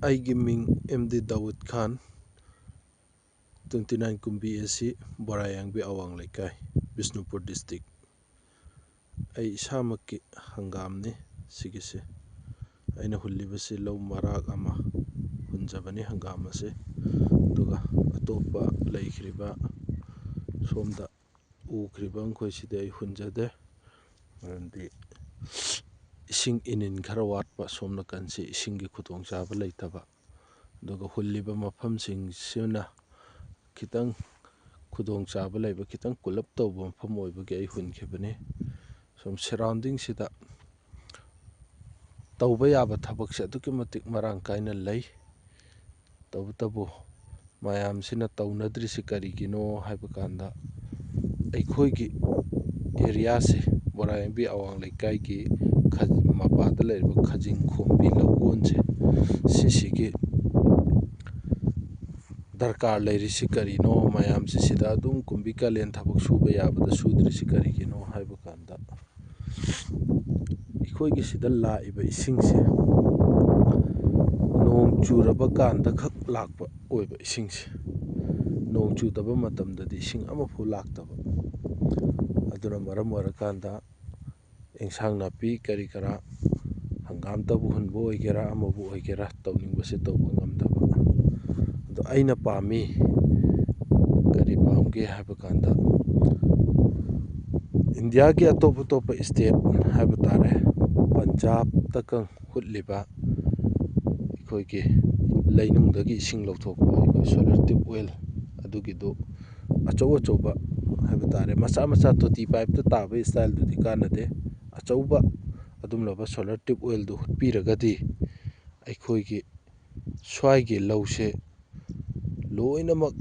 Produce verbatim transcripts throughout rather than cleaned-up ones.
ꯑꯩꯒꯤ ꯃꯤꯡ M D ꯗꯥꯎꯗ ꯈꯥꯟ, twenty nine ꯀꯨꯝꯕꯤ ꯑꯦ ꯁꯤ, ꯕꯣꯔꯥꯌꯥꯡꯕꯤ ꯑꯋꯥꯡ ꯂꯩꯀꯥꯏ, ꯕꯤꯁꯅꯨꯄꯨꯔ district꯫ ꯑꯩ ꯏꯁꯥꯃꯛꯀꯤ ꯍꯪꯒꯥꯝꯅꯤ ꯁꯤꯒꯤꯁꯦ꯫ ꯑꯩꯅ ꯍꯨꯜꯂꯤꯕꯁꯤ ꯂꯧ ꯃꯔꯥꯛ ꯑꯃ ꯍꯨꯟꯖꯕꯅꯤ ꯍꯪꯒꯥꯝ ꯑꯁꯦ꯫ ꯑꯗꯨꯒ ꯑꯇꯣꯞꯄ ꯂꯩꯈ꯭ꯔꯤꯕ ꯁꯣꯝꯗ ꯎꯈ꯭ꯔꯤꯕ ꯃꯈꯣꯏꯁꯤꯗꯤ ꯑꯩ ꯍꯨꯟꯖꯗꯦ꯫ ꯃꯔꯝꯗꯤ ꯏꯁꯤꯡ ꯏꯅꯤꯟ ꯈꯔ ꯋꯥꯠꯄ, ꯁꯣꯝ ꯅꯥꯀꯟꯁꯤ ꯏꯁꯤꯡꯒꯤ ꯈꯨꯗꯣꯡꯆꯥꯕ ꯂꯩꯇꯕ, ꯑꯗꯨꯒ ꯍꯨꯜꯂꯤꯕ ꯃꯐꯝꯁꯤꯡꯁꯤꯅ ꯈꯤꯇꯪ ꯈꯨꯗꯣꯡꯆꯥꯕ ꯂꯩꯕ, ꯈꯤꯇꯪ ꯀꯨꯂꯞ ꯇꯧꯕ ꯃꯐꯝ ꯑꯣꯏꯕꯒꯤ ꯑꯩ ꯍꯨꯟꯈꯤꯕꯅꯤ꯫ ꯁꯨꯝ surroundingꯁꯤꯗ ꯇꯧꯕ ꯌꯥꯕ ꯊꯕꯛꯁꯦ ꯑꯗꯨꯛꯀꯤ ꯃꯇꯤꯛ ꯃꯔꯥꯡ ꯀꯥꯏꯅ ꯂꯩ꯫ ꯇꯧꯕꯇꯕꯨ ꯃꯌꯥꯝꯁꯤꯅ ꯇꯧꯅꯗ꯭ꯔꯤꯁꯤ ꯀꯔꯤꯒꯤꯅꯣ ꯍꯥꯏꯕ ꯀꯥꯟꯗ, ꯑꯩꯈꯣꯏꯒꯤ areaꯁꯦ, ꯕꯣꯔꯥꯌꯥꯡꯕꯤ ꯑꯋꯥꯡ ꯂꯩꯀꯥꯏꯒꯤ ꯈ-, ꯃꯄꯥꯗ ꯂꯩꯔꯤꯕ ꯈꯖꯤꯡ ꯈꯣꯝꯕꯤ ꯂꯧꯀꯣꯟꯁꯦ, ꯁꯤꯁꯤꯒꯤ ꯗꯔꯀꯥꯔ ꯂꯩꯔꯤꯁꯤ ꯀꯔꯤꯅꯣ, ꯃꯌꯥꯝꯁꯤ ꯁꯤꯗ ꯑꯗꯨꯝ ꯀꯨꯝꯕꯤ ꯀꯥꯂꯦꯟ ꯊꯕꯛ ꯁꯨꯕ ꯌꯥꯕꯗ ꯁꯨꯗ꯭ꯔꯤꯁꯤ ꯀꯔꯤꯒꯤꯅꯣ ꯍꯥꯏꯕ ꯀꯥꯟꯗ, ꯑꯩꯈꯣꯏꯒꯤ ꯁꯤꯗ ꯂꯥꯛꯏꯕ ꯏꯁꯤꯡꯁꯦ ꯅꯣꯡ ꯆꯨꯔꯕ ꯀꯥꯟꯗ ꯈꯛ ꯂꯥꯛꯄ ꯑꯣꯏꯕ ꯏꯁꯤꯡꯁꯦ꯫ ꯅꯣꯡ ꯆꯨꯗꯕ ꯃꯇꯝꯗꯗꯤ ꯏꯁꯤꯡ ꯑꯃꯐꯥꯎ ꯂꯥꯛꯇꯕ꯫ ꯑꯗꯨꯅ ꯃꯔꯝ ꯑꯣꯏꯔꯀꯥꯟꯗ ꯏꯟꯁꯥꯡ ꯅꯥꯄꯤ ꯀꯔꯤ ꯀꯔꯥ, ꯍꯪꯒꯥꯝꯇꯕꯨ ꯍꯨꯟꯕ ꯑꯣꯏꯒꯦꯔꯥ, ꯑꯃꯕꯨ ꯑꯣꯏꯒꯦꯔꯥ, ꯇꯧꯅꯤꯡꯕꯁꯦ ꯇꯧꯕ ꯉꯝꯗꯕ꯫ ꯑꯗꯣ ꯑꯩꯅ ꯄꯥꯝꯃꯤ, ꯀꯔꯤ ꯄꯥꯝꯒꯦ ꯍꯥꯏꯕ ꯀꯥꯟꯗ, ꯏꯟꯗꯤꯌꯥꯒꯤ ꯑꯇꯣꯞ ꯑꯇꯣꯞꯄ state ꯍꯥꯏꯕ ꯇꯥꯔꯦ, ꯄꯟꯖꯥꯕꯇꯒ ꯍꯨꯠꯂꯤꯕ ꯑꯩꯈꯣꯏꯒꯤ ꯂꯩꯅꯨꯡꯗꯒꯤ ꯏꯁꯤꯡ ꯂꯧꯊꯣꯛꯄ, ꯑꯩꯈꯣꯏ solar tube well, ꯑꯗꯨꯒꯤꯗꯨ ꯑꯆꯧ ꯑꯆꯧꯕ ꯍꯥꯏꯕ ꯇꯥꯔꯦ, ꯃꯆꯥ ꯃꯆꯥ ꯇꯣꯇꯤ pipeꯇ ꯇꯥꯕꯒꯤ styleꯗꯨꯗꯤ ꯀꯥꯟꯅꯗꯦ꯫ ꯑꯆꯧꯕ ꯑꯗꯨꯝꯂꯕ solar tube wellꯗꯨ ꯍꯨꯠꯄꯤꯔꯒꯗꯤ ꯑꯩꯈꯣꯏꯒꯤ ꯁ꯭ꯋꯥꯏꯒꯤ ꯂꯧꯁꯦ ꯂꯣꯏꯅꯃꯛ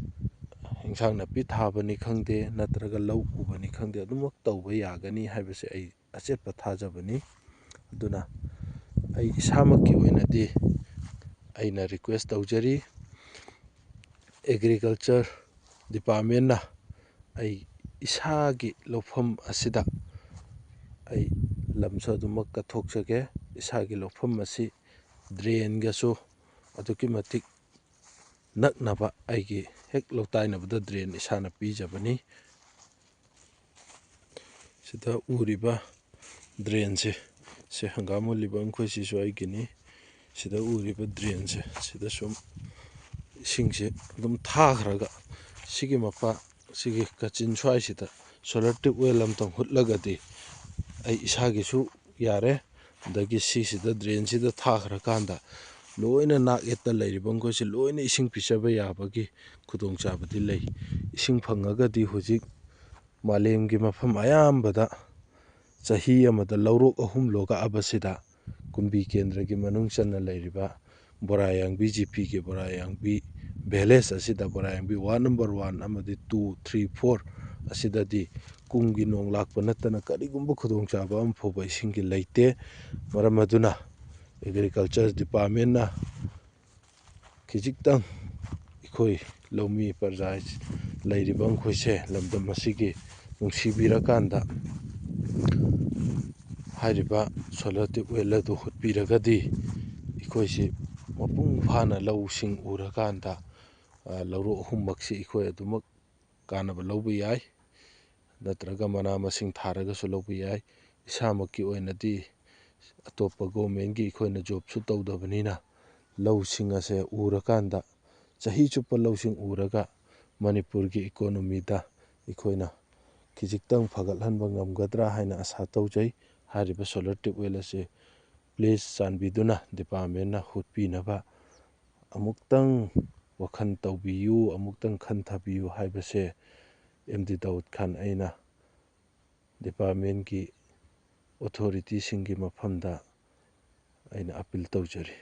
ꯏꯟꯁꯥꯡ ꯅꯥꯄꯤ ꯊꯥꯕꯅꯤ ꯈꯪꯗꯦ, ꯅꯠꯇ꯭ꯔꯒ ꯂꯧ ꯎꯕꯅꯤ ꯈꯪꯗꯦ, ꯑꯗꯨꯃꯛ ꯇꯧꯕ ꯌꯥꯒꯅꯤ ꯍꯥꯏꯕꯁꯦ ꯑꯩ ꯑꯆꯦꯠꯄ ꯊꯥꯖꯕꯅꯤ꯫ ꯑꯗꯨꯅ ꯑꯩ ꯏꯁꯥꯃꯛꯀꯤ ꯑꯣꯏꯅꯗꯤ ꯑꯩꯅ request ꯇꯧꯖꯔꯤ, agriculture departmentꯅ ꯑꯩ ꯏꯁꯥꯒꯤ ꯂꯧꯐꯝ ꯑꯁꯤꯗ ꯑꯩ ꯂꯝꯁꯨ ꯑꯗꯨꯃꯛ ꯀꯠꯊꯣꯛꯆꯒꯦ꯫ ꯏꯁꯥꯒꯤ ꯂꯧꯐꯝ ꯑꯁꯤ drainꯒꯁꯨ ꯑꯗꯨꯛꯀꯤ ꯃꯇꯤꯛ ꯅꯛꯅꯕ ꯑꯩꯒꯤ ꯍꯦꯛ ꯂꯧꯇꯥꯏꯅꯕꯗ ꯗ꯭ꯔꯦꯟ ꯏꯁꯥꯅ ꯄꯤꯖꯕꯅꯤ꯫ ꯁꯤꯗ ꯎꯔꯤꯕ ꯗ꯭ꯔꯦꯟꯁꯦ, ꯁꯦ ꯍꯪꯒꯥꯝ ꯍꯨꯜꯂꯤꯕ ꯑꯩꯈꯣꯏꯁꯤꯁꯨ ꯑꯩꯒꯤꯅꯤ꯫ ꯁꯤꯗ ꯎꯔꯤꯕ ꯗ꯭ꯔꯦꯟꯁꯦ, ꯁꯤꯗ ꯁꯨꯝ ꯏꯁꯤꯡꯁꯦ ꯑꯗꯨꯝ ꯊꯥꯈ꯭ꯔꯒ, ꯁꯤꯒꯤ ꯃꯄꯥ, ꯁꯤꯒꯤ ꯀꯥꯆꯤꯟ ꯁ꯭ꯋꯥꯏꯁꯤꯗ ꯁꯣꯂꯔ ꯇ꯭ꯌꯨꯕ ꯋꯦꯜ ꯑꯃꯇꯪ ꯍꯨꯠꯂꯒꯗꯤ ꯑꯩ ꯏꯁꯥꯒꯤꯁꯨ ꯌꯥꯔꯦ, ꯑꯗꯒꯤ ꯁꯤꯁꯤꯗ ꯗ꯭ꯔꯦꯟꯁꯤꯗ ꯊꯥꯈ꯭ꯔꯀꯥꯟꯗ ꯂꯣꯏꯅ ꯅꯥꯛ ꯌꯦꯠꯇ ꯂꯩꯔꯤꯕ ꯃꯈꯣꯏꯁꯤ ꯂꯣꯏꯅ ꯏꯁꯤꯡ ꯄꯤꯖꯕ ꯌꯥꯕꯒꯤ ꯈꯨꯗꯣꯡꯆꯥꯕꯗꯤ ꯂꯩ꯫ ꯏꯁꯤꯡ ꯐꯪꯉꯒꯗꯤ ꯍꯧꯖꯤꯛ ꯃꯥꯂꯦꯝꯒꯤ ꯃꯐꯝ ꯑꯌꯥꯝꯕꯗ ꯆꯍꯤ ꯑꯃꯗ ꯂꯧꯔꯣꯛ ꯑꯍꯨꯝ ꯂꯣꯛꯑꯕꯁꯤꯗ ꯀꯨꯝꯕꯤ ꯀꯦꯟꯗ꯭ꯔꯒꯤ ꯃꯅꯨꯡ ꯆꯟꯅ ꯂꯩꯔꯤꯕ ꯕꯣꯔꯥꯌꯥꯡꯕꯤ ꯖꯤ ꯄꯤꯒꯤ ꯕꯣꯔꯥꯌꯥꯡꯕꯤ ꯚꯤꯂꯦꯖ ꯑꯁꯤꯗ ꯕꯣꯔꯥꯌꯥꯡꯕꯤ ꯋꯥꯔꯗ ꯅꯝꯕꯔ ꯋꯥꯟ ꯑꯃꯗꯤ ꯇꯨ, ꯊ꯭ꯔꯤ, ꯐꯣꯔ ꯑꯁꯤꯗꯗꯤ ꯀꯨꯝꯒꯤ ꯅꯣꯡ ꯂꯥꯛꯄ ꯅꯠꯇꯅ ꯀꯔꯤꯒꯨꯝꯕ ꯈꯨꯗꯣꯡꯆꯥꯕ ꯑꯃ ꯐꯥꯎꯕ ꯏꯁꯤꯡꯒꯤ ꯂꯩꯇꯦ꯫ ꯃꯔꯝ ꯑꯗꯨꯅ ꯑꯦꯒ꯭ꯔꯤꯀꯜꯆꯔ ꯗꯤꯄꯥꯔꯠꯃꯦꯟꯅ ꯈꯤꯖꯤꯛꯇꯪ ꯑꯩꯈꯣꯏ ꯂꯧꯃꯤ ꯄ꯭ꯔꯖꯥ ꯂꯩꯔꯤꯕ ꯃꯈꯣꯏꯁꯦ ꯂꯝꯗꯝ ꯑꯁꯤꯒꯤ ꯅꯨꯡꯁꯤꯕꯤꯔꯀꯥꯟꯗ ꯍꯥꯏꯔꯤꯕ ꯁꯣꯂꯔ ꯇ꯭ꯌꯨꯕ ꯋꯦꯜ ꯑꯗꯨ ꯍꯨꯠꯄꯤꯔꯒꯗꯤ ꯑꯩꯈꯣꯏꯁꯤ ꯃꯄꯨꯡ ꯐꯥꯅ ꯂꯧꯁꯤꯡ ꯎꯔꯀꯥꯟꯗ, ꯑ, ꯂꯧꯔꯣꯛ ꯑꯍꯨꯝꯃꯛꯁꯤ ꯑꯩꯈꯣꯏ ꯑꯗꯨꯃꯛ ꯀꯥꯟꯅꯕ ꯂꯧꯕ ꯌꯥꯏ, ꯅꯠꯇ꯭ꯔꯒ ꯃꯅꯥ ꯃꯁꯤꯡ ꯊꯥꯔꯒꯁꯨ ꯂꯧꯕ ꯌꯥꯏ꯫ ꯏꯁꯥꯃꯛꯀꯤ ꯑꯣꯏꯅꯗꯤ ꯑꯇꯣꯞꯄ ꯒꯣꯔꯃꯦꯟꯒꯤ ꯑꯩꯈꯣꯏꯅ ꯖꯣꯕꯁꯨ ꯇꯧꯗꯕꯅꯤꯅ ꯂꯧꯁꯤꯡ ꯑꯁꯦ ꯎꯔꯀꯥꯟꯗ, ꯆꯍꯤ ꯆꯨꯞꯄ ꯂꯧꯁꯤꯡ ꯎꯔꯒ ꯃꯅꯤꯄꯨꯔꯒꯤ ꯏꯀꯣꯅꯣꯃꯤꯗ ꯑꯩꯈꯣꯏꯅ ꯈꯤꯖꯤꯛꯇꯪ ꯐꯒꯠꯍꯟꯕ ꯉꯝꯒꯗ꯭ꯔꯥ ꯍꯥꯏꯅ ꯑꯁꯥ ꯇꯧꯖꯩ꯫ ꯍꯥꯏꯔꯤꯕ ꯁꯣꯂꯔ ꯇ꯭ꯌꯨꯕ ꯋꯦꯜ ꯑꯁꯤ ꯄ꯭ꯂꯤꯖ ꯆꯥꯟꯕꯤꯗꯨꯅ ꯗꯤꯄꯥꯔꯠꯃꯦꯟꯅ ꯍꯨꯠꯄꯤꯅꯕ ꯑꯃꯨꯛꯇꯪ ꯋꯥꯈꯜ ꯇꯧꯕꯤꯌꯨ, ꯑꯃꯨꯛꯇꯪ ꯈꯟꯊꯕꯤꯌꯨ ꯍꯥꯏꯕꯁꯦ ꯑꯦꯝ ꯗꯤ ꯗꯥꯎꯗ ꯈꯥꯟ ꯑꯩꯅ ꯗꯤꯄꯥꯔꯠꯃꯦꯟꯒꯤ ꯑꯣꯊꯣꯔꯤꯇꯤꯁꯤꯡꯒꯤ ꯃꯐꯝꯗ ꯑꯩꯅ ꯑꯄꯤꯜ ꯇꯧꯖꯔꯤ꯫